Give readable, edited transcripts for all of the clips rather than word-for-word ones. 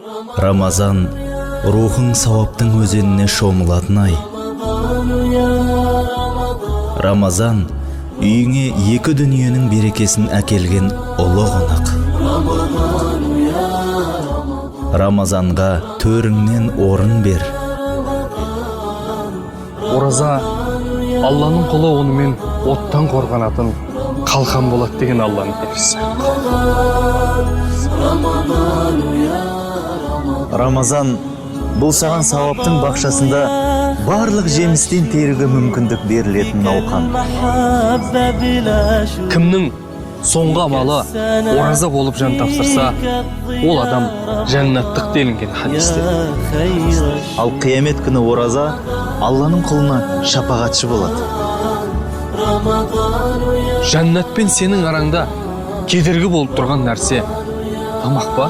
Рамазан — рухың сауаптың өзеніне шомылатын ай. Рамазан — үйіңе екі дүниенің берекесін әкелген ұлы қонақ. Рамазанға төріңнен орын бер. Ораза Алланың құлы онымен оттан қорғанатын қалқан болады деген Алланың елшісі. Рамазан — бұл саған сауаптың бақшасында барлық жемістен теруге мүмкіндік берілетін науқан. Кімнің соңғы амалы ораза болып жан тапсырса, ол адам жәннаттық делінген хадисте. Ал қиямет күні ораза Алланың құлына шапағатшы болады. Жәннат пен сенің араңда кедергі болып тұрған нәрсе тамақ па?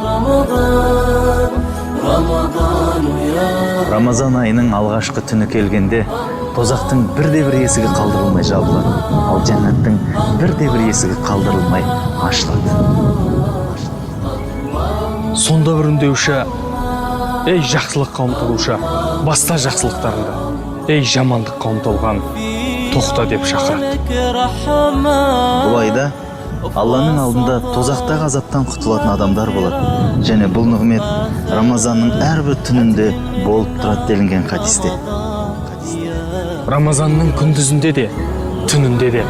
Рамазан айының алғашқы түні келгенде, тозақтың бірде бір есігі қалдырылмай жабылады, ал жәннаттың бірде бір есігі қалдырылмай ашылады. Сонда бір үндеуші: «Ей, жақсылыққа ұмтылушы, баста жақсылықтарыңды, ей, жамандыққа ұмтылған, тоқта», — деп шақырады. Бұл айда Алланың алдында тозақтағы азаптан құтылатын адамдар болады және бұл нығмет Рамазанның әрбір түнінде болып тұрады делінген хадисте. Рамазанның күндізінде де, түнінде де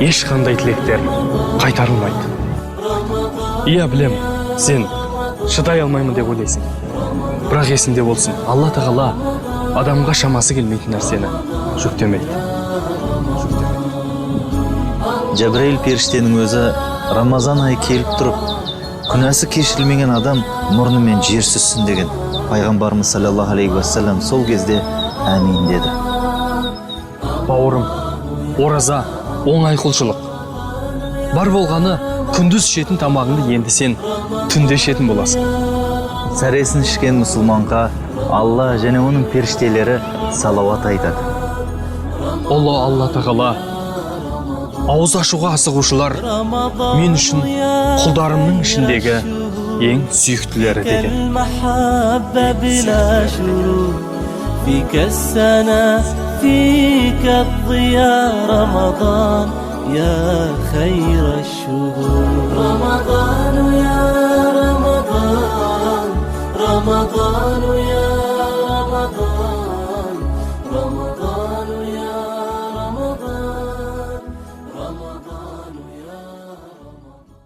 ешқандай тілектер қайтарылмайды. Иә, білем, сен шыдай алмаймын деп ойлайсың, бірақ есіңде болсын, Алла Тағала адамға шамасы келмейтін нәрсені жүктемейді. Жәбірейіл періштенің өзі «Рамазан айы келіп тұрып, күнәсі кешірілмеген адам мұрнымен жер сүзсін» деген. Пайғамбарымыз саллаллаху алейхи уассалам сол кезде «Әмин» деді. Бауырым, ораза — оңай құлшылық. Бар болғаны, күндіз ішетін тамағыңды енді сен түнде ішетін боласың. Сәресін ішкен мұсылманға Алла және оның періштелері салауат айтады. Ұлы Алла Тағала: «Ауыз ашуға асығушылар мен үшін құлдарымның ішіндегі ең сүйіктілері», — деген. المحبة بلا شروط، فيك السنة، فيك الضياء، رمضان يا خير الشهور. رمضان.